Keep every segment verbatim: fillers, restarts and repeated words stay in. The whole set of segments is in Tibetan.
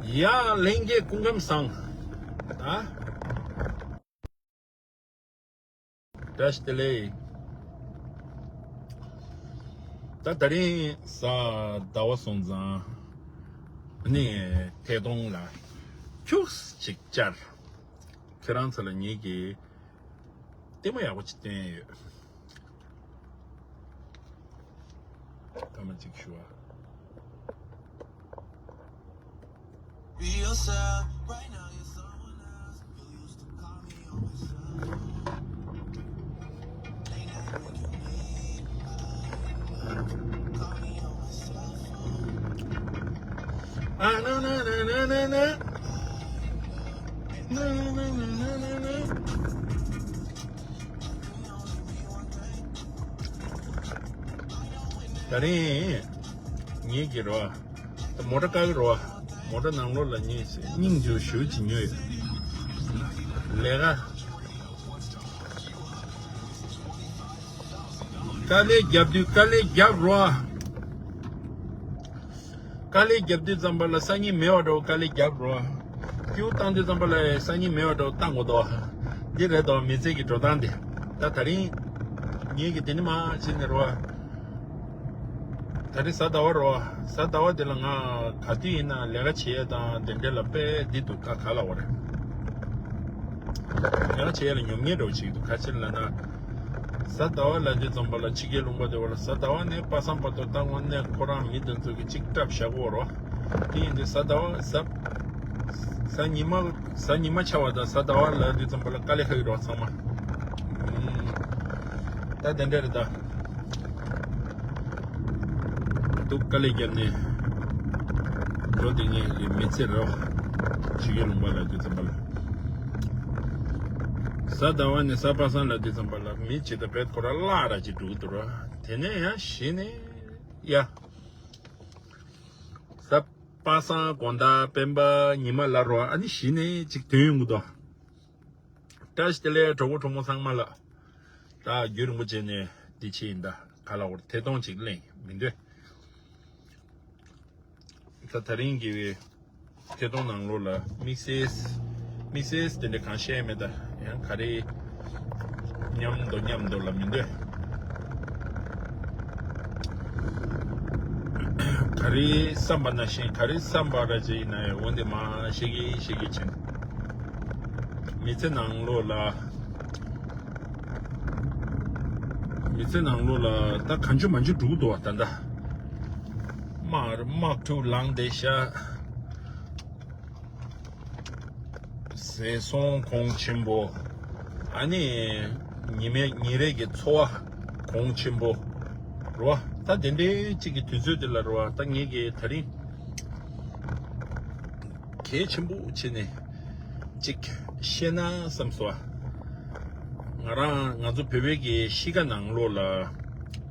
ཡ། ལྷན་རྒྱས་སྐུ་ཁམས་བཟང་། ད། བཀྲ་ཤིས་བདེ་ལེགས། ད་དེ་རིང་གཟའ་ཟླ་བ་སོང་ཙང་ནི་ཐད་གཏོང་ལ་ཁྱུགས་ཅིག་བཅར། ཁྱེད་རང་ཚོ་ལ་ངེད་ཀྱིས་ལྟད་མོ་ཡག་པོ་ཅིག་བསྟན་ཡོད། ཐ་མ་གཅིག་ཞུ་བ། Be yourself. Right now you're someone else. You used to call me on my cell phone. Late night when you need my love. Call me on my cell phone. Ah, na, na, na, na, na, na. Na, na, na, na, na, na. ད་རིང་ངེད་ཀྱི་རོ། མོ་ཊ་བཀག་གི་རོ། མོ་ཊ་ནང་ལོགས་ལ་ངེད་སྙིང་རྗེ་ཞུ་བྱེད་ཉོས་ཡོད། ལས་ཀ། དཀའ་ལས་རྒྱབ་དུས་དཀའ་ལས་རྒྱབ་རོ། དཀའ་ལས་རྒྱབ་དུས་ཙམ་པ་ལ་སང་ཉིན་མེད་པ་འདྲ་བོ་དཀའ་ལས་རྒྱབ་རོ། སྐྱིད་པོ་བཏང་དུས་ཙམ་པ་ལ་སང་ཉིན་མེད་པ་འདྲ་བོ་བཏང་དགོས་དོ། འདི་རེད་དོ། མི་ཚེ་གི་འགྲོ་སྟངས་འདི། ད་ད་རིང་ངེད་ཀྱི་དེ་ནི་མ་བྱེད་ནི་རོ། ད་རིང་གཟའ་ཟླ་བ་རོ། གཟའ་ཟླ་བ་འདི་ལ་ང་ག་དུས་ཡིན་ན་ལས་ཀ་བྱེད་ཡས་དང་དེ་འདྲ་ལ་དཔེ་འདི་འདུག་ད་ག་ལ་བ་རེད། ཡང་བྱས་ལ་ཉོབ་ཉེས་འདྲ་བོ་ཅིག་འདུག་ག་ཅི་ལབ་ན། གཟའ་ཟླ་བ་ལབ་དུས་ཙམ་པ་ལ་ཕྱི་རྒྱལ་ལུང་པ་དེ་བ་ལ་གཟའ་ཟླ་བ་ནས་པ་སངས་བར་དུ་ད་དངོས་གནས་ཁོ་རང་མི་དེ་ཚོ་གི་གཅིག་སྐྲབ་བཞག་གོ་རོ། དེ་ཡིན་དུས་གཟའ་ཟླ་བ་གཟའ་གཟའ་ཉི་མ་གཟའ་ཉི་མ་ཆ་བ་དང་གཟའ་ཟླ་བ་ལབ་དུས་ཙམ་པ་ལ་དཀའ་ལས་ཁག་གི་རོ་ཚང་མ། ད་དེ་འདྲ་རེད་ད། སྡུག་དཀའ་ལས་བརྒྱབ་ནས་འགྲོ་བསྡད་མཁན་གྱི་མི་ཚེ་རེད་བ། ཕྱི་རྒྱལ་ལུང་པ་ལ་དུས་ཙམ་པ་ལ། གཟའ་ཟླ་བ་ནས་གཟའ་པ་སངས་ལ་དུས་ཙམ་པ་ལ་མི་ཇི་ལྟར་བེད་ཁོ་ར་བརླག་ར་ཅིག་འགྲོ་གི་འདུག་ར། དེ་ནས་ཡང་གཞི་ནས་ཡ། གཟའ་པ་སངས་དགོང་དག་སྤེན་པ་ཉི་མ་ལ་རོ། ཨ་ནི་གཞི་ནས་ཅིག་དོན་ཡོང་གི་འདུག་བཀྲ་ཤིས་བདེ་ལེགས་གྲོགས་པོ་གྲོགས་མོ་ཚང་མ་ལ། ད་རྒྱུན་རིང་པོ་བྱས་ནས་འདི་ཕྱིན་ཡིན་ད་ག་ལ་བར་ཐད་གཏོང་ཅིག་གླེང་མི་འདོད། ད་ད་རིང་གི་ཐད་གཏོང་ནང་ལོགས་ལ་དམིགས་བསལ་དམིགས་བསལ་དེ་འདྲ་གང་བཤད་མེད་ད། ཡང་ག་རེ་མཉམ་དུ་མཉམ་དུ་ལ་མི་འདོད། ག་རེ་བསམ་པ་ནང་བཞིན་ག་རེ་བསམ་པ་ར་ཅིག་ཡིན་ན་ཡང་འོན་ཏེ་མ་ཤེས་ཀི་ཤེས་ཀི་ཕྱིན། མི་ཚེ་ནང་ལོགས་ལ། མི་ཚེ་ནང་ལོགས་ལ་ད་གང་བྱུང་མང་བྱུང་འགྲོ་གི་འདུག་བ་ད་ལྟ། དམག་དམག་འཁྲུག་ལངས་བསྡད་ཤག་ཟས་སོང་གོང་ཆེན་པོ། ཨ་ནི་ཉི་མའི་ཉིན་རེ་གི་འཚོ་བ་གོང་ཆེན་པོ་རེད་བ། ད་དེ་འདྲའི་གཅིག་གི་དུས་ཚོད་དེ་ལ་རེད་བ། ད་ངེད་ཀྱིས་ད་རིང་གལ་ཆེན་པོ་བྱས་ནས་གཅིག་བཤད་ན་བསམ་སོང་བ། ང་རང་ང་ཚོ་བོད་པའི་གི་གཤིས་ཀ་ནང་ལོགས་ལ།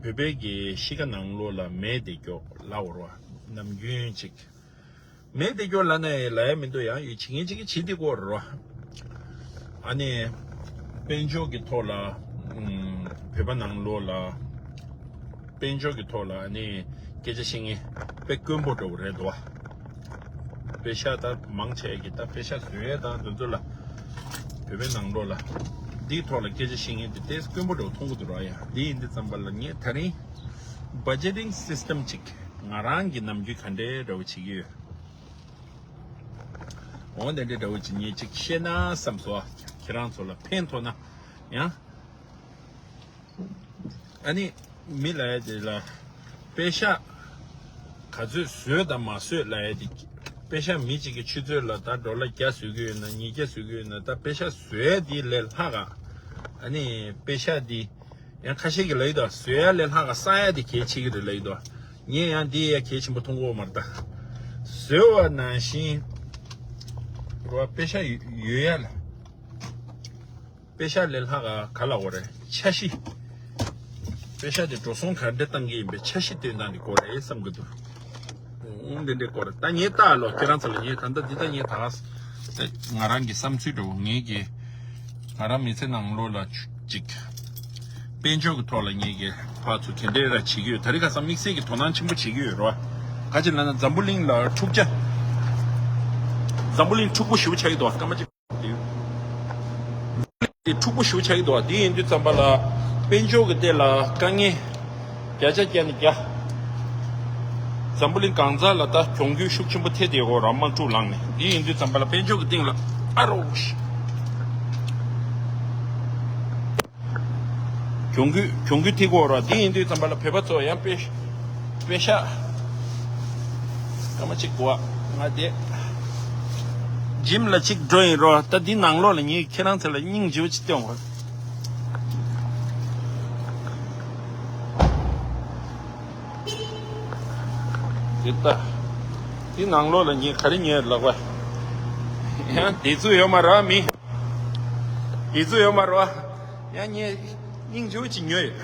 བོད་པའི་གི་གཤིས་ཀ་ནང་ལོགས་ལ་མེད་བསྡད་རྒྱུ་ལབ་དགོས་རེད་བ། ནམ་རྒྱུན་གཅིག་མེད་བསྡད་རྒྱུ་ལབ་ན་ཡང་ལབ་ཡ་མི་འདུག་ཡང་ཡོད་བྱེད་མཁན་གཅིག་གིས་བྱེད་བསྡད་ཀྱི་ཡོད་རེད་བ། ཨ་ནི། དཔལ་འབྱོར་གྱི་ཐོག་ལ། ཨམ། བོད་པ་ནང་ལོགས་ལ། དཔལ་འབྱོར་གྱི་ཐོག་ལ་ཨ་ནི་སྐད་ཆ་བཤད་མཁན་དཔེ་དཀོན་པོ་འདྲ་བོ་རེད་འདུག་བ། པེ་ཤག་ད་མང་ཆེ་གི་ད་པེ་ཤག་བཟོ་ཡས་དང་དེ་ཚོ་ལ། བོད་པའི་ནང་ལོགས་ལ། འདིའི་ཐོག་ལ་སྐད་ཆ་བཤད་མཁན་དེ་ཏོག་ཙམ་དཀོན་པོ་འདྲ་བོ་མཐོང་གི་འདུག་ར། ཡ་འདི་ཡིན་དུས་ཙམ་པ་ལ་ངས་ད་རིང་། budgeting system ཅིག་ང་རང་གི་ནམ་རྒྱུན་ག་འདྲའི་འདྲ་བོ་བྱེད་ཀྱི་ཡོད། འོ་དེ་འདྲའི་འདྲ་བོ་ཅིག་ངས་ཅིག་བཤད་ན་བསམ་སོང་། ཁྱེད་རང་ཚོ་ལ་ཕན་ཐོགས་ན་ཡང་། ཨ་ནི་མི་ལབ་ཡ་དེ་ལ་པེ་ཤག་ག་ཚོད་བཟོས་དང་མ་བཟོས་ལབ་ཡ་དེ། པེ་ཤག་མི་གཅིག་གི་ཆུ་ཚོད་ལ་ད་ཌོ་ལར་བརྒྱ་བཟོ་གི་ཡོད་ན་ཉིས་བརྒྱ་བཟོ་གི་ཡོད་ན་ད་པེ་ཤག་བཟོ་ཡ་དེ་ལས་ལྷག་ག་ཨ་ནི་པེ་ཤག་དེ། ཡང་ཁ་ཤས་ཀྱིས་ལབ་ཡོད་དོ། བཟོ་ཡ་ལས་ལྷག་ག་བསགས་ཡ་དེ་གལ་ཆེ་གི་རེད་ལབ་ཡོད་དོ། ངས་ཡང་འདི་ཡ་གལ་ཆེན་པོ་མཐོང་གི་ཡོད་མ་རེད་ད། བཟོས་པ་ནང་བཞིན་རོ། པེ་ཤག་ཡོད་ཡ་ལ། པེ་ཤག་ལས་ལྷག་ག་ག་ལབ་དགོས་རེད། འཆར་གཞི། པེ་ཤག་དེ་འགྲོ་སོང་ག་འདྲ་བཏང་གི་ཡིན་པའི་འཆར་གཞི་བཏོན་སྟངས་དེ་དགོས་རེད་བསམ་གི་འདུག་འོང་དེ་འདྲའི་སྐོར་ད་ངས་ལྟ་ལོ། ཁྱེད་རང་ཚོ་ལ་ངས་ད་ལྟ་འདི་ལྟ་ངས་ད་ག་ང་རང་གི་བསམ་ཚུལ་འདྲ་བོ། ངས་ཀྱི་ང་རང་མི་ཚེ་ནང་ལོགས་ལ་ཅིག་དཔལ་འབྱོར་གྱི་ཐོག་ལ་ངས་ཀྱི་ཕར་ཚུར་ག་འདྲས་ར་བྱེད་ཀྱི་ཡོད། ད་རེས་ཁ་སང་དམིགས་བསལ་གྱི་དོ་སྣང་ཆེན་པོ་བྱེད་ཀྱི་ཡོད་རོ། ག་ཅི་ལབ་ན་འཛམ་བུ་གླིང་ལ་འཁྲུག་ཆ། འཛམ་བུ་གླིང་འཁྲུག་པོ་ཞེ་པོ་ཆགས་ཀྱི་འདུག་སྐར་མ་གཅིག་དེ་འཁྲུག་པོ་ཞེ་པོ་ཆགས་ཀྱི་འདུག་དེ་ཡིན་དུས་ཙམ་པ་ལ་དཔལ་འབྱོར་གྱི་ཐད་ལ་དཀའ་ངལ་བརྒྱ་ཆ་བརྒྱ་ནས་བརྒྱ། འཛམ་བུ་གླིང་གང་ས་ལ་ད་གྱོང་གུན་ཤུགས་ཆེན་པོ་ཐེབས་བསྡད་ཡོད་རེད། དམག་འཁྲུག་ལངས་ནས། དེ་ཡིན་དུས་ཙམ་པ་ལ་དཔལ་འབྱོར་གྱི་སྟེང་ལ་ཨ་རོ་ཤི། གྱོང་གུད་གྱོང་གུད་ཐིག་གོ་ར། དེ་ཡིན་དུས་ཙམ་པ་ལ་བོད་པ་ཚོ་ཡང་དཔེ་དཔེ་ཤག་སྐར་མ་གཅིག་གོ་ང་དེ་ཇིམ་ལ་གཅིག་འགྲོ་ཡིན་རོ། ད་འདི་ནང་ལོགས་ལ་ངས་ཁྱེད་རང་ཚོ་ལ་སྙིང་རྗེ་པོ་ཅིག་སྟོན་དགོས། དེ་ལྟ། དེ་ནང་ལོགས་ལ་ངས་ག་རེ་ཉོས་ལབ་པ། ཡང་དེ་ཚོ་ཡོད་མ་རེད་མི། དེ་ཚོ་ཡོད་མ་རེད། ཡང་ངས་སྙིང་རྗེ་པོ་ཅིག་ཉོས་ཡོད།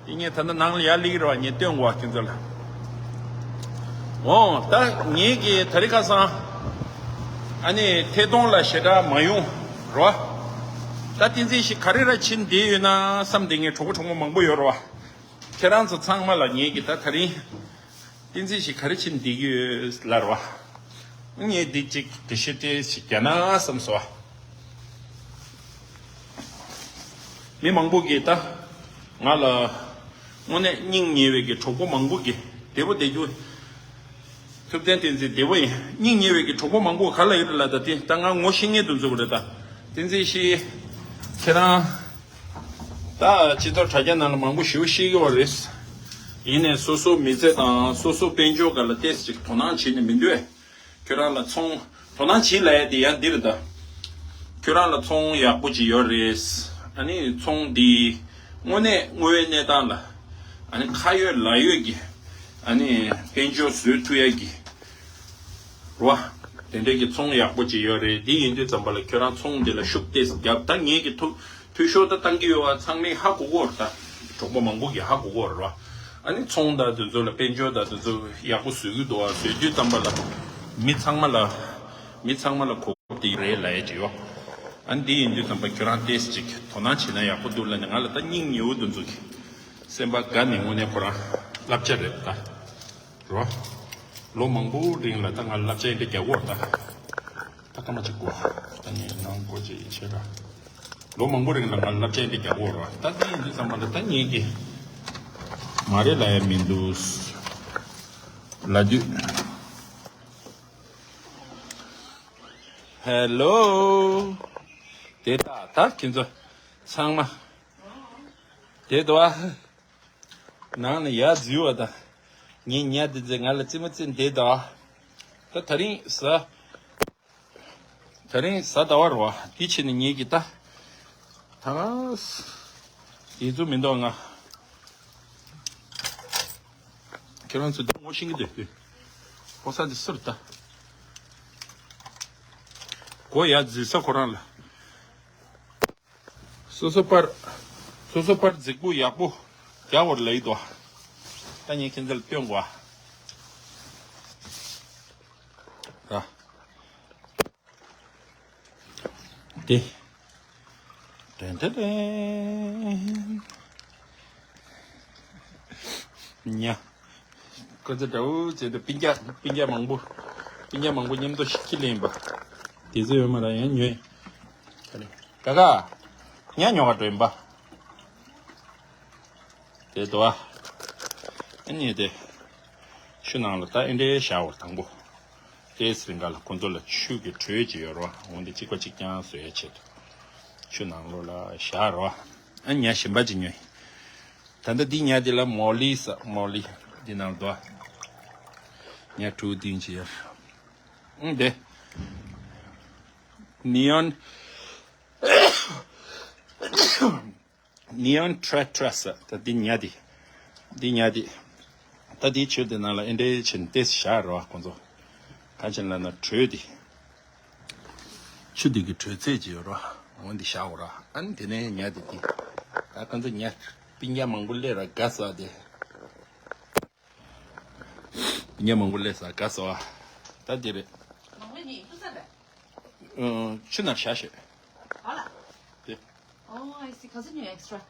དེ་ངས་ད་ལྟ་ནང་ལ་ཡར་སླེབས་ཀྱི་རེད་བ། ངས་སྟོན་དགོས་བ་ཁྱོད་ཚོ་ལ། འོ་ད་ངས་ཀྱི་ད་རེས་ཁ་སང་ཨ་ནི་ཐད་གཏོང་ལ་ཞེ་དྲག་མ་ཡོང་རོ། ད་བསྟན་འཛིན་ཞིག་ག་རེ་ར་ཕྱིན་བསྡད་ཡོད་ན་བསམ་བསྡད་མཁན་གྲོགས་པོ་གྲོགས་མོ་མང་པོ་ཡོད་རེད་བ། ཁྱེད་རང་ཚོ་ཚང་མ་ལ་ངེད་ཀྱི་ད་ད་རིང་བསྟན་འཛིན་ཞིག་ག་རེ་བྱེད་འདི་གི་ལར་བ། ངས་འདི་གཅིག་འགྲེལ་བཤད་དེ་ཞིག་རྒྱག་ན་བསམ་སོང་བ། མི་མང་པོ་གིས་ད་ང་ལ་དངོས་གནས་སྙིང་ཉེ་བའི་གི་གྲོགས་པོ་མང་པོ་གིས་བདེ་པོ་བསྡད་རྒྱུ། ཐུབ་བསྟན་བསྟན་འཛིན་བདེ་པོ་ཡིན། སྙིང་ཉེ་བའི་གི་གྲོགས་པོ་མང་པོ་ག་ལ་ཡོད་རེད་ལ། ད་དེ་ད་ང་ངོ་ཤེས་མཁན་དེ་ཚོ་རེད། ད་བསྟན་འཛིན་ཤེས། ཁྱེད་རང་ད་སྤྱི་ཚོགས་དྲ་རྒྱ་ནང་ལ་མང་པོ་ཞེ་པོ་ཤེས་ཀྱི་ཡོད་རེད། ཡིན་ནའི་སོ་སོ་མི་ཚེ་དང་སོ་སོ་དཔལ་འབྱོར་སྒང་ལ་ཏོག་ཙམ་ཅིག་དོ་སྣང་བྱེད་ནས་མི་འདུག་ཨེ། ཁྱོད་རང་ལ་ཚོང་དོ་སྣང་བྱེད་ལབ་ཡ་དེ་ཡང་འདི་རེད་ད། ཁྱོད་རང་ལ་ཚོང་ཡག་པོ་ཅིག་ཡོད་རེད། ཨ་ནི་ཚོང་འདི་དངོས་གནས་དངོས་ཡོད་གནས་སྟངས་ལ་ཨ་ནི་ཁ་ཡོད་ལག་ཡོད་ཀྱི་ཨ་ནི་དཔལ་འབྱོར་བཟོ་ཐུབ་ཡ་གི་རེད་བ། དེ་འདྲའི་གི་ཚོང་ཡག་པོ་ཅིག་ཡོད་རེད། འདི་ཡིན་དུས་ཙམ་པ་ལ་ཁྱོད་རང་ཚོང་འདི་ལ་ཤུགས་ཏོག་ཙམ་རྒྱབ། ད་ངེད་ཀྱི་ཐུགས་འཐུས་ཤོར་ད་བཏང་གི་ཡོད་བ། ཚང་མས་ཧ་གོ་གོ་རེད་ད། གྲོགས་པོ་མང་པོ་གིས་ཧ་གོ་གོ་རེད་བ། ཨ་ནི་ཚོང་དང་དེ་ཚོ་ལ་དཔལ་འབྱོར་དང་དེ་ཚོ་ཡག་པོ་བཟོ་གི་འདུག་བ། བཟོ་དུས་ཙམ་པ་ལ་མི་ཚང་མ་ལ་མི་ཚང་མ་ལ་གོ་སྐབས་དེ་རེད་ལབ་ཡ་ཅིག་ཡོད། ཨ་ནི་འདི་ཡིན་དུས་ཙམ་པ་ཁྱོད་རང་ཏོག་ཙམ་ཅིག་དོ་སྣང་བྱེད་ན་ཡག་པོ་འདུག་ལབ་ནས། ང་ལ་ད་སྙིང་ཉེ་བོ་དེ་ཚོ་གི་སེམས་པ་དགའ་ནས་དངོས་གནས་ཁོ་རང་བསླབ་བྱ་རེད་ད། རོ། ལོ་མང་པོ་རིང་ལ་ད་ང་བསླབ་བྱ་འདི་རྒྱག་གོ་ད། ད་སྐར་མ་གཅིག་གོ། ད་ངས་ནང་སྒོ་ཅིག་ཕྱེ་ར། ལོ་མང་པོ་རིང་ལ་ང་བསླབ་བྱ་འདི་རྒྱག་གོ་ར། ད་འདི་ཡིན་དུས་ཙམ་པ་ལ་ད་ངེད་ཀྱི་མ་རེད་ལབ་ཡ་མི་འདུག་ལབ་དུས། ཧེ་ལོ། དེ་ད་ད་ཁྱེད་ཚོ་ཚང་མ་དེ་དུ་བ། ནང་ལ་ཡར་འཛུལ་བ་དང་། ངའི་ཉ་འདི་ཚོས་ང་ལ་རྩེད་མོ་རྩེ་བསྡད་དོ། ད་དེ་རིང་གཟའ། དེ་རིང་གཟའ་ཟླ་བ་རེད་བ། དེ་ཕྱིན་ནས་ངེད་ཀྱི་ད། ད། དེ་ཚོ་མི་འདུག་ང་། ཁྱེད་རང་ཚོ་ད་ངོ་ཤེས་ཀྱི་འདུག་ཕོ་གསར་དེ་སུ་རེད་ད། སྒོ་ཡར་འཛུལ་ས་ཁོ་རང་ལ། སོ་སོ་པར། སོ་སོ་པར་རྫིག་པོ་ཡག་པོ་རྒྱག་པར་ལབ་ཡི་དོ། ད་ངས་ཁྱེད་ཚོ་ལ་སྟོན་དགོས་ཨ། དེ། ཏན་ཏན་ཏན། ཉ། ཁོ་ཚོ་འདྲ་བོ་བྱས་ཏེ་སྤུན་ཀྱག་སྤུན་ཀྱག་མང་པོ། སྤུན་ཀྱག་མང་པོ་མཉམ་དུ་ཤི་ཁྱི་ལེན་པ། དེ་ཚོ་ཡོད་མ་ར་ཡང་ཉོས། ད་རེས་ཀ་ཀ། ཉ་ཉོ་ག་འགྲོ་ཡིན་པ། དེ་དོ་ཨ། ཨ་ནི་དེ། ཆུ་ནང་ལ་ད་ཨེ་འདྲའི་བཞག་བར་དང་པོ། དེའི་རིང་ག་ལ་ཁོ་ཚོ་ལ་ཆུ་གི་དྲོད་ཅིག་ཡོད་རོ། འོན་ཏེ་གཅིག་པ་གཅིག་རྐྱང་བཟོ་ཡ་ཆེད་དུ། ཆུ་ནང་ལོགས་ལ་བཞག་རོ། ཨ་ཉ་གཞན་པ་ཅིག་ཉོས། ད་ལྟ་འདི་ཉ་འདི་ལ་མོ་ལི་ཟེར། མོ་ལི། འདི་ནང་དོ། ཉ་དྲུག་བདུན་ཅིག་ཡོད། ཨང་དེ། ནི་ཡོན། ནི་ཡོན་ཁྲ་ཁྲ་ཟེར། ད་འདི་ཉ་འདི། འདི་ཉ་འདི། ད་འདི་ཆུ་འདི་ནང་ལ་ཨེ་འདྲའི་བྱས་ནས་ཏོག་ཙམ་བཞག་རོ་ཁོང་ཚོ། ག་ཅི་ལབ་ན་དྲོད་འདི། ཆུ་འདི་གི་དྲོད་ཚད་ཅིག་ཡོད་རོ། འོ་འདི་བཞག་འོ་རོ། ཨ་ནི་དེ་ནས་ཉ་འདི་འདི། ད་ཁོང་ཚོ་ཉ། སྤུན་ཀྱག་མང་པོ་སླེབས་ར་དགའ་ས་དེ། སྤུན་ཀྱག་མང་པོ་སླེབས་ས་དགའ་ས་བ། ད་འདི་རེད། མང་པོ་ཉོས་ཡིན་ས་རེད། ཨ། ཆུ་ནང་བཞག་ཤོག་ཨ་ལ། དེ། Oh, I see. ག་ཚོད་ཉོས་extra།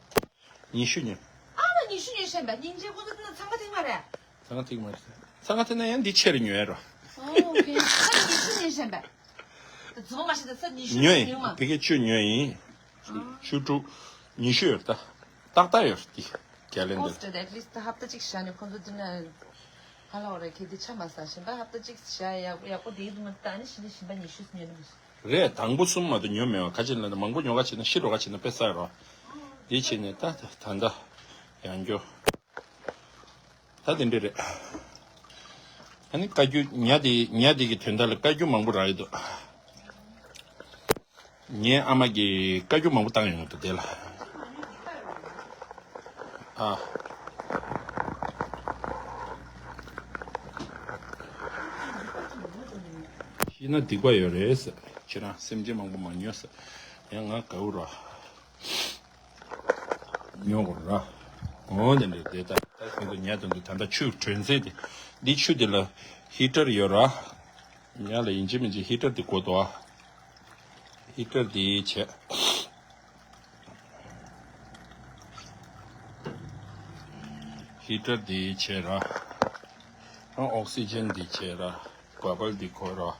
ཉི་ཤུ་ཉོས། ཨ་མ་ཉི་ཤུ་ཉོས་བཞིན་པ། སྙིང་རྗེ། ཁོ་ཚོ་འདི་ན་འཚང་ཁ་ཐིག་མ་རེད། འཚང་ཁ་ཐིག་མ་རེད། འཚང་ཁ་ཐིག་ན་ཡང་འདི་ཆེ་རུ་ཉོས་ཡ་རོ། Oh, okay. ཨ་མ་ཉི་ཤུ་ཉོས་བཞིན་པ། རྫུན་མ་མ་བཤད་ད་ཚར་ཉི་ཤུ་ཉོས་ཡིན་ཉོས་མ། ཕ་གིར་ཆུ་ཉོས་ཡིན། ཆུ་ཊུག་ཉི་ཤུ་ཡོད་ད། ཏག་ཏག་ཡོད་དེ། རྒྱ་ལན་འདིར། Posted at least ད་ཧབ་ཏ་གཅིག་བཞག་ནས་ཁོང་ཚོ་འདི་ན་ཧ་ལ་བ་རེད། ཁྱེད་འདི་ཆ་མ་ཟ་བཞིན་པ་ཧབ་ཏ་གཅིག་བཞག་ཡག་ཡག་པོ་དེ་འདུག་མ་ད་ནི་ཤི་ནི་བཞིན་པ་ཉི་ཤུ་ཉོས་ནི་མ་སོང་། རེད། དང་པོ་གསུམ་མ་གཏོགས་ཉོས་མེད་པ། ཁ་ཆེ་ལ་མང་པོ་ཉོ་ག་བྱེད་ན་ཤི་རོ་ག་བྱེད་ན་དཔེ་ས་རོ། འདི་བྱས་ནས་ད་ད་ད་ཡང་འགྱོ། ད་དེ་འདྲ་རེད། ཨ་ནི་བཀའ་བཀྱོན་ཉ་དེ་ཉ་དེ་གི་དོན་དག་ལ་བཀའ་བཀྱོན་མང་པོ་རག་ཡོད་དོ། ངའི་ཨ་མ་གིས་བཀའ་བཀྱོན་མང་པོ་བཏང་ཡོང་གི་འདུག་དེ་ལ། ཨ། ཤི་ན་སྡིག་པ་ཡོད་རེད་ཟེར། ཁྱེད་རང་སེམས་ཅན་མང་པོ་མ་ཉོས་ཟེར། ཡང་ང་དགའ་བོ་ར། ཉོ་དགོས་ར། འོ་དེ་འདྲ་དེ་ལྟར་ད་ཁྱོད་ཚོ་ཉལ་དུ་འདུག་ད་ལྟ་ཆུ་དྲོད་འཛེག་དེ། འདི་ཆུ་དེ་ལ་ཧི་ཊར་ཡོད་ར། ཉལ་ལ་ཡིན་གཅིག་མིན་གཅིག་ཧི་ཊར་དེ་དགོས་འདུག་ཨ། ཧི་ཊར་དེ་བྱས། ཧི་ཊར་དེ་བྱས་ར། ཨོག་སི་ཇན་དེ་བྱས་ར། བ་བལ་དེ་འཁོར་ར།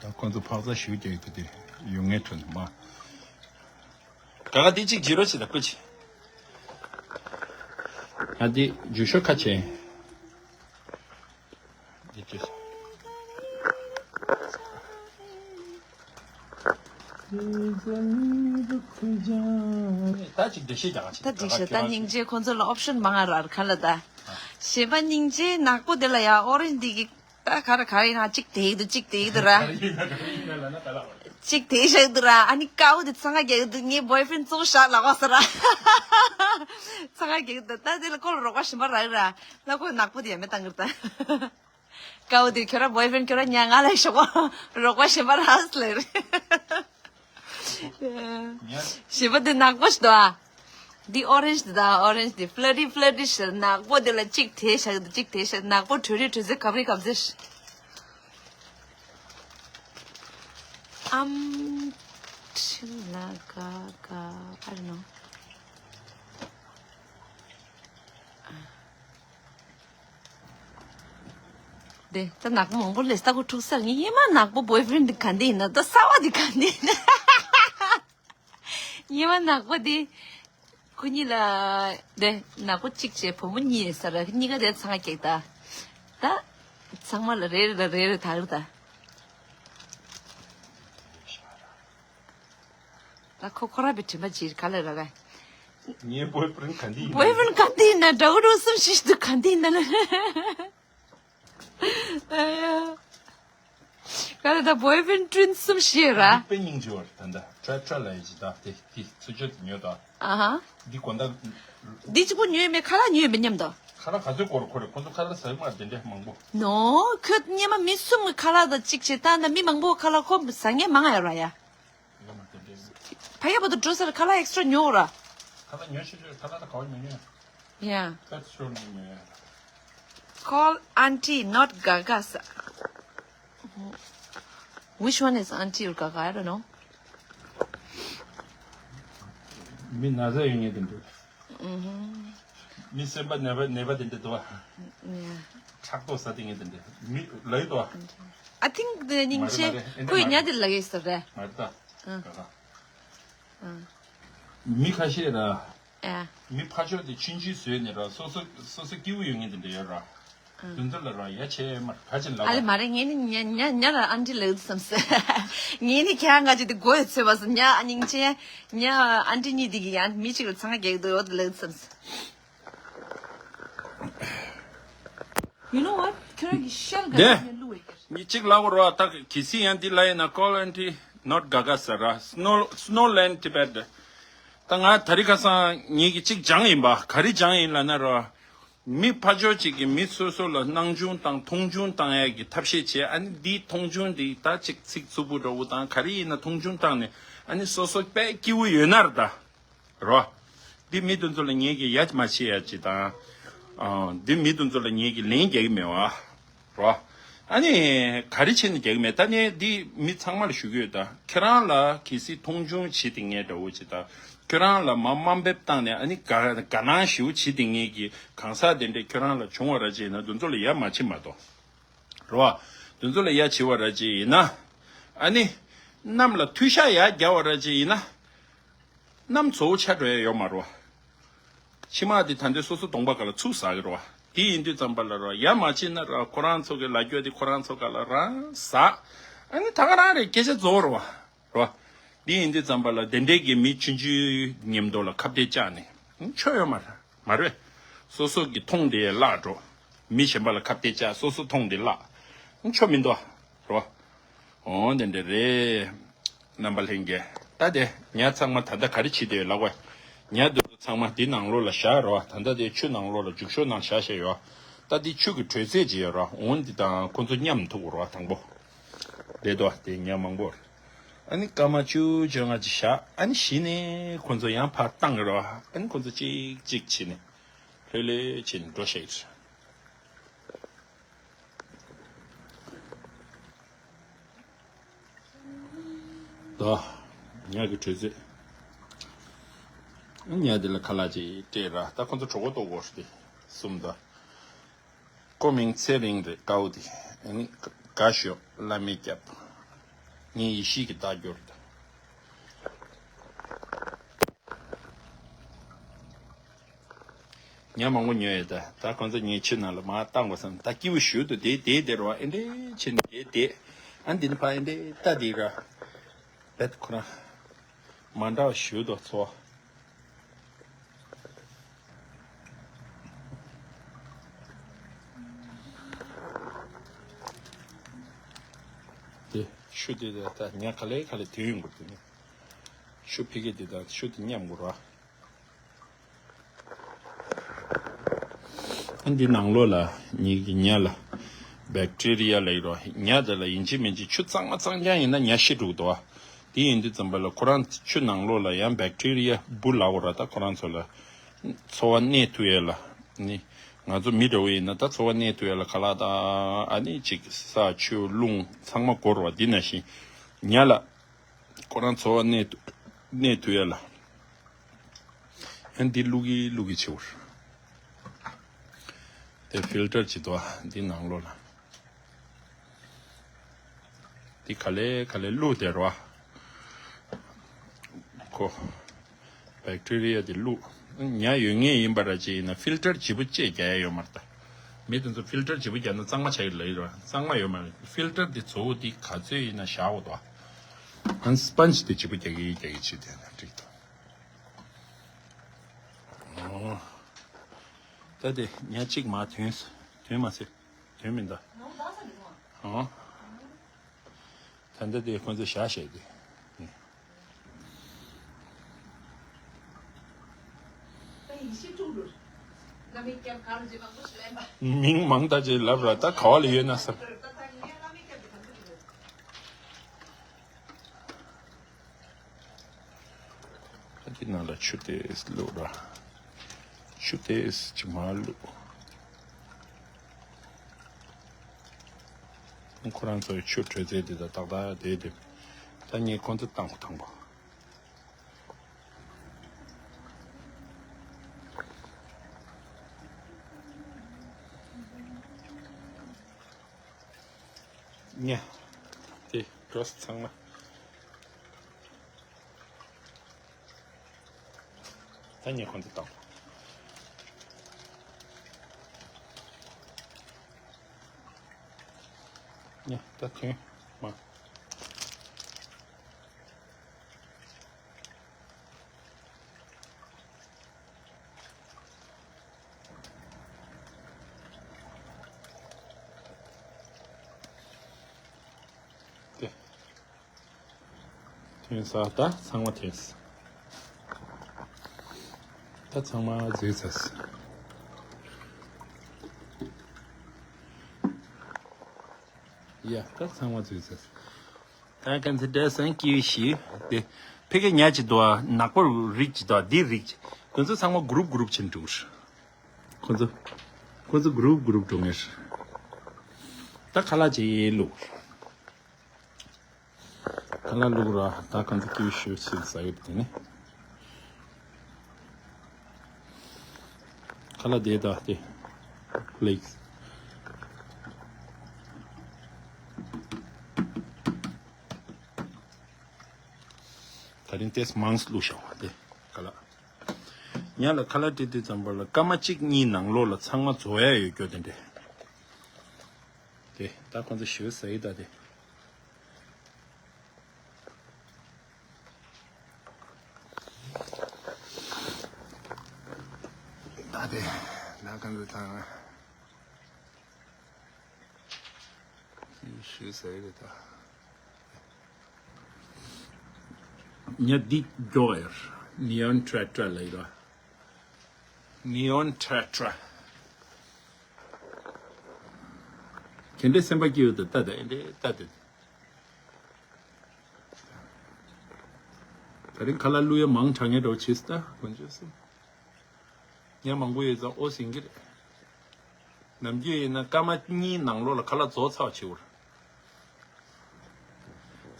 ད་ཁོང་ཚོ་འཕག་འཚག་ཞུ་རྒྱུ་ཡོད་དེ་ཡོང་ངེས་ཐོན་མ། ག་ག་འདི་གཅིག་བརྗེ་རོགས་བྱེད་ད་སྐུ་མཁྱེན། ང་འདི་རྒྱུ་ཤོག་ཁ་ཆེ། འདི་བརྗེ། ད་ཅིག་འགྲེལ་བཤད་རྒྱག་ཅིག་ད་འགྲེལ་བཤད་ད་སྙིང་རྗེ་ཁོང་ཚོ་ལ་ཨོབ་ཤན་མང་ང་རག་ག་ལ་ད། གཞན་པ་སྙིང་རྗེ་ནག་པོ་དེ་ལ་ཡ་ཨོ་རེན་ཇི་འདི་གི་ད་ག་རེ་ག་རེ་ཡིན་ན་གཅིག་དེ་ཡི་འདུག་གཅིག་དེ་ཡི་འདུག་ར། གཅིག་དེ་བཞག་འདུག་ར། ཨ་ནི་དཀར་པོ་དེ་ཚང་ང་རྒྱག་འདུག་ངའི་བོའི་ཕྲེན་གཙོ་བོ་བཞག་ལབ་པ་ཟེར་ར། ཚང་ང་རྒྱག་འདུག་ད་དེ་ལ་ཁོ་ལ་རོགས་པ་གཞན་པ་རག་ར། ལ་ཁོ་ནག་པོ་དེ་ཡ་མེ་བཏང་གི་རེད་ད། དཀར་པོ་དེ་ཁྱོད་ར་བོའི་ཕྲེན་ཁྱོད་ར་ཉལ་ང་ལ་ཞོག་པ་རོགས་པ་གཞན་པ་རག་ལེ་རེད། ཞེས་པ་དེ་ནག་པོ་ཞིག་འདུག་ཨ། འདི་ཨོ་རེན་ཇི་དང་ཨོ་རེན་ཇི་དེ་ཕླ་རི་ཕླ་རི་ཞིག་ནག་པོ་དེ་ལ་གཅིག་དེ་བཞག་འདུག་གཅིག་དེ་བཞག་ནག་པོ་དྲོད་རིལ་དྲོད་ཚད་གབ་རི་གབ་ཚད་ཞིག་ཨམ་ཁྲི་ལ་ག་ག I don't know. དེ་ད་ནག་པོ་མང་པོ་ལས་ལྟ་གོ་འཁྲུག་ས་ངས་ཧེ་མ་ནག་པོ་བོའི་ཕྲེན་འདི་ག་འདི་ཡིན་ན་ད་གསར་པ་འདི་ག་འདི་ཡིན་ན། ཉི་མ་ནག་པོ་དེ། ཁོ་གཉིས་ལ། དེ་ནག་པོ་གཅིག་བྱས་བུ་མོ་གཉིས་ཡིན་ས་ར་གཉིས་ཀ་དེ་ཚང་མ་སྐྱེག་ད། ད། ཚང་མ་ལ་རེ་རེ་ལ་རེ་རེ་དག་རེ་ད། ད་ཁོ་ཁོ་ར་བའི་དྲན་པ་ཅིར་ག་ལ་ར་ག་ངའི་བོའི་ཕྲེན་ག་འདི་ཡིན་བོའི་ཕྲེན་ག་འདི་ཡིན་ན་འདྲ་བོ་འགྲོ་སེམས་ཤིག་འདུག་ག་འདི་ཡིན་ན་ལ། ཨ་ཡ། ག་ལ་ད་བོའི་ཕྲེན་བསྐྲུན་སེམས་ཤིག་ར། དཔེ་སྙིང་རྗེ་བ་རེད་ད་ད་ཁྲ་ཁྲ་ལ་ཡི་ཅི་ད་དེ་དེ་ཚུ་ཆོད་དེ་ཉོས་ད། ཨ་ཧ། འདི་དགོང་དག་འདི་གཅིག་པོ་ཉོས་མེད་ཁ་ལག་ཉོས་མེད་མཉམ་དུ། ཁ་ལག་ག་ཚོད་སྐོར་ཁོ་རེ་ཁོ་ཚོ་ཁ་ལག་ཟ་མ་དེ་འདྲ་མང་པོ། ནོ། ཁོས་སྙེ་མ་མི་གསུམ་གི་ཁ་ལག་དང་གཅིག་བྱེད་ད་ན་མི་མང་པོ་ཁ་ལག་ཁོ་ཟ་མཁན་མང་ང་ཡོད་ར་ཡ། ཕ་གི་བར་དུ་འགྲོ་ས་ལ་ཁ་ལག་ཨེག་སི་ཊྲ་ཉོ་ར། ཁ་ལག་ཉོ་ཆོག་ཆོག་ཁ་ལག་ད་ག་བ་ཉོ་ཉོ། Yeah. Pet store ནས་ཉོ་ཡ། Call auntie, not Gaga sir. Which one is auntie or Gaga? I don't know. མི་ན་ཚ་ཡོད་ངེས་དེ་འདུག་མི་སེམས་པ་ནད་པ་ནད་པ་དེ་འདྲ་འདུག་བ། ཕྲག་དོག་ཟ་དེ་ངེས་དེ་འདྲ་མི་ལ་ཡོད་དོ། I think the ཉིན་ཆེ་ཁོས་ཉ་དེ་ལ་ཡོད་ཟེར་རེད། མ་རེད་ད། མི་ཁ་ཤས་ར། མི་ཕ་ཕྱོགས་དེ་ཆུང་ཆུང་བཟོས་ནས་ར་སོ་སོ་སོ་སོ་སྐྱིད་པོ་ཡོད་ངེས་དེ་འདྲ་ཡོད་ར། དོན་དུ་ལ་ར་ཡ་ཆེ་མ་ཁ་ཅིག་ལ། ཨ་ལེ་མ་རེད། ངས་ནི་ཉ་ཉ་ཉ་ལ་ཨན་ཏི་ལགས་བསམ་སེ། ངས་ནི་ཁྱེད་ང་ཅི་དེ་དགོས་ཡོད་ཚོད་པ་སོ་ཉ་སྙིང་རྗེ། ཉ་ཨན་ཏི་གཉིས་དེ་གི་ཡང་མི་གཅིག་ལ་ཚང་ང་རྒྱག་གི་འདུག་ཡོད་ལགས་བསམ་སེ། You know what? ཁྱོད་རང་གི་ཤལ་ག་དེ་ཉ་ལུ་བའི་ཀེར། ཉི་གཅིག་ལ་བོར་བ་ད་གི་སི་ཡང་འདི་ལ་ཡིན་ན་call auntie not Gaga ཟེར་ར། Snow Snowland Tibet། ད་ང་ད་རི་ཁ་སང་ངེད་ཀྱི་གཅིག་སྦྱངས་ཡིན་པ་ག་རི་སྦྱངས་ཡིན་ལ་ན་ར། མི་ཕ་ཕྱོགས་གཅིག་གིས་མི་སོ་སོ་ལ་སྣང་ཆུང་དང་མཐོང་ཆུང་བཏང་ཡག་གི་ཐབས་ཤེས་བྱས། ཨ་ནི་འདིའི་མཐོང་ཆུང་འདི་ད་ཅིག་ཚིག་རྩུབ་པོ་འདྲ་བོ་དང་ག་རེ་ཡིན་ན་མཐོང་ཆུང་བཏང་ནས་ཨ་ནི་སོ་སོ་དཔེ་སྐྱིད་པོ་ཡོད་ན་ར་ད་རོ། འདི་མི་དེ་ཚོ་ལ་ངེད་ཀྱིས་ཡ་མ་བྱེད་ཡ་ཅི་དང་། ཨ་འདི་མི་དེ་ཚོ་ལ་ངེད་ཀྱིས་ལན་རྒྱག་གི་མེད་བ་རོ། ཨ་ནི་ག་རེ་བྱས་ནས་རྒྱག་གི་མེད། ད་ནི་འདི་མི་ཚང་མ་ལ་ཞུ་གི་ཡོད། ད་ཁྱེད་རང་ལ་གལ་སྲིད་མཐོང་ཆུང་བྱེད་དེ་ངས་འདྲ་བོ་ཅིག་ད་ཁྱོད་རང་ལ་མ་དམའ་འབེབས་བཏང་ནས་ཨ་ནི་དགའ་དགའ་སྣང་ཞེ་པོ་བྱེད་དེ་ངས་ཀྱི་གང་ཟག་དེ་འདྲས་ཁྱོད་རང་ལ་བྱུང་བ་ར་ཅིག་ཡིན་ན་དེ་ཚོ་ལ་ཡ་མ་བྱེད་མ་གཏོགས། རེད་བ། དེ་ཚོ་ལ་ཡ་བྱེད་པ་ར་ཅིག་ཡིན་ན། ཨ་ནི། གནམ་ལ་མཐུ་ཤ་ཡ་རྒྱག་པ་ར་ཅིག་ཡིན་ན། གནམ་བཟོ་བོ་ཆགས་འགྲོ་ཡ་ཡོད་མ་རེད་བ། ཕྱི་མ་དེ་ད་འདི་སོ་སོ་གདོང་པ་ག་ལ་ཚུགས་ཟ་གི་རེད་བ། དེ་ཡིན་དུས་ཙམ་པ་ལ་རེད་བ། ཡ་མ་བྱེད་ན་རེད་བ། ཁོ་རང་ཚོ་གི་ལ་རྒྱོ་དེ་ཁོ་རང་ཚོ་ག་ལ་རང་ཟ། ཨ་ནི་ད་ག་རང་རེད་སྐད་ཆ་རྫོགས་རེད་བ། རེད་བ། དེ་ཡིན་དུས་ཙམ་པ་ལ་དེ་འདྲའི་གི་མི་ཆུང་ཆུང་མཉམ་དུ་ལ་ཁ་གཏད་བཅག་ནས་ཆོ་ཡོད་མ་རེད། མ་རེད། སོ་སོ་གི་མཐོང་དེ་བརླག་འགྲོ། མི་གཞན་པ་ལ་ཁ་གཏད་བཅག་སོ་སོ་མཐོང་དེ་བརླག་ཆོ་མི་འདུག་རེད་བ། འོ་དེ་འདྲ་རེད། རྣམ་པ་ལྷན་རྒྱས། ད་དེ་ཉ་ཚང་མ་ད་ལྟ་ག་རེ་བྱེད་དེ་ཡོད་ལབ་བས། ཉ་དེ་ཚོ་ཚང་མ་འདི་ནང་ལོགས་ལ་བཞག་རོགས། ད་ལྟ་དེ་ཆུ་ནང་ལོགས་ལ་རྒྱུག་ཤོག་ནང་བཞག་བཞག་ཡོད། ད་འདི་ཆུ་གི་དྲོད་ཚད་ཅིག་ཡོད་རོགས། འོ་འདི་དང་ཁོ་ཚོ་མཉམ་ཐུག་རོགས་དང་པོ། རེད་དོ། དེ་ཉ་མང་པོ་རེད། ཨ་ནི་སྐར་མ་བཅུ་བཅོ་ལྔ་ཅིག་བཞག་ཨ་ནི་གཞི་ནས་ཁོ་ཚོ་ཡང་ཕར་བཏང་རོགས། ཨ་ནི་ཁོ་ཚོ་གཅིག་གཅིག་བྱས་ནས་ལྷོད་ལྷོད་བྱས་ནས་འགྲོ་ཤེས་རེད། ད། ཉ་གི་དྲོད་ཚད། ཉ་དེ་ལ་ཁ་ལག་ཅིག་སྤྲད་ར། ད་ཁོ་ཚོ་གྲོད་ཁོག་ལྟོགས་གོ་ཧྲི་དེ་གསུམ་ད། ཁོ་མིང་ཚེ་རིང་རེད། དཀར་པོ་དེ། ཨ་ནི་དགའ་ཤོག་བླ་མས་སྐྱབས། ངའི་ཡེ་ཤེས་ཀྱི་རྟགས་སྦྱོར་ད། ཉ་མང་པོ་ཉོས་ཡོད་ད། ད་ཁོང་ཚོ་ངའི་ཆུ་ནང་ལ་མར་བཏང་དགོས་བསམ། ད་སྐྱིད་པོ་ཞུ་དུ་དེ་དེ་དེ་རུ་ཨེ་འདྲས་ཕྱིན་དེ་དེ། ཨ་འདི་ནི་ཕ་ཨེ་འདྲས་ལྟ་དེ་ར། བེད་ཁོ་རང་མ་འདྲ་བ་ཞུ་དུ་ཚོ། དེ་ཆུ་དེ་ད་ཉ་ག་ལེ་ག་ལེ་དུས་ཡོང་དགོས་དེ་ནི། ཆུ་ཕི་གེ་དེ་དང་ཆུ་དེ་མཉམ་དགོས་ར། འདི་ནང་ལོགས་ལ་ཉིད་ཀྱི་ཉ་ལ་བེག་ཊི་རི་ཡ་ལབ་ཀྱི་རོ། ཉ་དེ་ལ་ཡིན་གཅིག་མིན་གཅིག་ཆུ་གཙང་མ་གཙང་རྐྱང་ཡིན་ན་ཉ་ཤི་འགྲོ་གི་འདུག་བ། དེ་ཡིན་དུས་ཙམ་པ་ལ་ཁོ་རང་ཆུ་ནང་ལོགས་ལ་ཡང་བེག་ཊི་རི་ཡ་འབུ་ལབ་དགོས་ར། ད་ཁོ་རང་ཚོ་ལ་འཚོ་བ་གནས་ཐུབ་ཡས་ལ་ནི། ང་ཚོ་མི་འདྲ་བོ་ཡིན་ན་ད་འཚོ་བ་གནས་ཐུབ་ཡས་ལ་ཁ་ལག་དང་ཨ་ནི་ཅིག་ས་ཆུ་རླུང་ཚང་མ་དགོས་ར་བ། འདི་ནང་བཞིན་ཉ་ལ། ཁོ་རང་འཚོ་བ་གནས་ཐུབ་གནས་ཐུབ་ཡ་ལ། ཡང་འདི་བླུག་གི་བླུག་གི་བྱེད་པར། དེ་ཕིལ་ཊར་བྱེད་དོ། འདི་ནང་ལོགས་ལ། འདི་ག་ལེ་ག་ལེ་བླུག་དེ་རོ། ཁོ། བེག་ཊི་རི་ཡ་དེ་བླུག་ཉ་ཡོད་ངེས་ཡིན་པ་ར་ཅིག་ཡིན་ན་ཕིལ་ཊར་བྱེད་པོ་ཅེས་རྒྱག་ཡ་ཡོད་མ་རེད་ད། མི་དེ་ཚོ་ཕིལ་ཊར་བྱེད་པོ་རྒྱག་ན་གཙང་མ་ཆགས་ཀྱི་ལ་ཡི་རོ། གཙང་མ་ཡོད་མ་རེད། ཕིལ་ཊར་དེ་གཙོ་བོ་དེ་ག་ཚོད་ཡིན་ན་བཞག་འོ་དོ། ཨན་སི་པོན་ཇི་དེ་བྱེད་པོ་རྒྱག་གི་རྒྱག་གི་བྱེད་དེ་ན་འགྲིག་ད། ཨོ། ད་དེ་ཉ་གཅིག་མ་ཐོན་ཐོན་མ་ཟེར། དོན་མིན་ད། ཨོ། ད་ལྟ་དེ་ཁོང་ཚོ་བཞག་བཞག་གི། མིང་མང་ད་ཅེས་ལབ་ར། ད་ག་བ་ལ་ཡོད་ན་བསམ། ཨ་ཅེ་ནང་ལ་ཆུ་དེ་བླུགས་ར། ཆུ་དེ་ཅི་མ་བླུགས། ཁོ་རང་ཚོའི་ཆུ་དྲོད་ཚད་དེ་དང་ཏག་ཏག་དེ་དེ། ད་ངས་ཁོང་ཚོ་བཏང་གོ་དང་པོ། ཉ། དེ་གྲོས་ཚང་མ། ད་ཉ་ཁོང་ཚོ་བཏང་། ཉ་ད་ཐོན་མ། དེ། ཐོན་ས་ད་ཚང་མ་ཐོན་ས། ད་ཚང་མ་འཛུལ་ཚར་ས། ཡ་ད་ཚང་མ་འཛུལ་ཚར་ས། ད་ག་ཚོད་འདྲ་སང་ཀི་ཞིག་དེ། ཕ་གི་ཉ་ཅིག་འདུག་ཨ། ནག་པོ་རིགས་ཅིག་འདུག་ཨ། འདི་རིགས་ཅིག་ཁོ་ཚོ་ཚང་མ་གུ་རུབ་གུ་རུབ་ཕྱིན་འགྲོ་གི་རེད། ཁོ་ཚོ། ཁོ་ཚོ་གུ་རུབ་གུ་རུབ་འགྲོ་ངེས་རེད། ད་ཁ་ལག་ཅིག་བླུགས། ཁ་ལག་བླུགས་ར། ད་གང་ཚེ་སྐྱིད་ཤོད་ཆེད་ཟ་ཡོད་དེ་ནི། ཁ་ལག་དེ་ད་དེ་ལེགས། ད་རིང་ཏེས་མང་སུ་བླུགས་བཞག་པ་དེ་ཁ་ལག་ཉ་ལ་ཁ་ལག་སྤྲད་དུས་ཙམ་པ་ལ་སྐར་མ་གཅིག་གཉིས་ནང་ལོགས་ལ་ཚང་མ་རྫོགས་ཡ་ཡོད་རྒྱུ་དེ་འདྲས། དེ་ད་ཁོང་ཚོ་ཞུ་ཟ་ཡི་ད་དེ། ད་དེ་ད་ཁོང་ཚོ་ད་ཞུ་ཟ་ཡི་རེད་ད། ཉ་འདི་མགྱོགས་ཡར་ནི་ཡོན་ཁྲ་ཁྲ་ལ་ཡོད། ནི་ཡོན་ཁྲ་ཁྲ། ག་འདྲས་སེམས་པ་སྐྱིད་ཡོད་དོ་ལྟ་དེ་འདྲས་ལྟ་དེ། ད་རིང་ཁ་ལག་བླུགས་ཡ་མང་དྲགས་ངེས་འགྲོ་བྱེད་སྟ་དཀོན་མཆོག་གསུམ། ཉ་མང་པོ་ཡོད་ཙང་ཨོ་ཟིན་གི་རེད། ནམ་རྒྱུན་ཡིན་ན་སྐར་མ་གཉིས་ནང་ལོགས་ལ་ཁ་ལག་རྫོགས་ཚར་བ་བྱེད་འུར།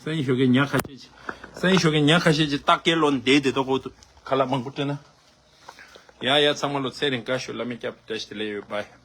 སང་ཉིན་ཞོགས་ཀས་ཉ་ཁ་ཤས་ཅིག་སང་ཉིན་ཞོགས་ཀས་ཉ་ཁ་ཤས་ཅིག་སྟག་སྐྱེལ་ལོ་འདས་དེ་ཐོག་གོ་ཁ་ལག་མང་པོ་སྤྲད་ན། ཡ་ཡ་ཚང་མ་ལོ་ཚེ་རིང་དགའ་ཤོག་བླ་མའི་སྐྱབས་བཀྲ་ཤིས་བདེ་ལེགས་ཡོད་བའི།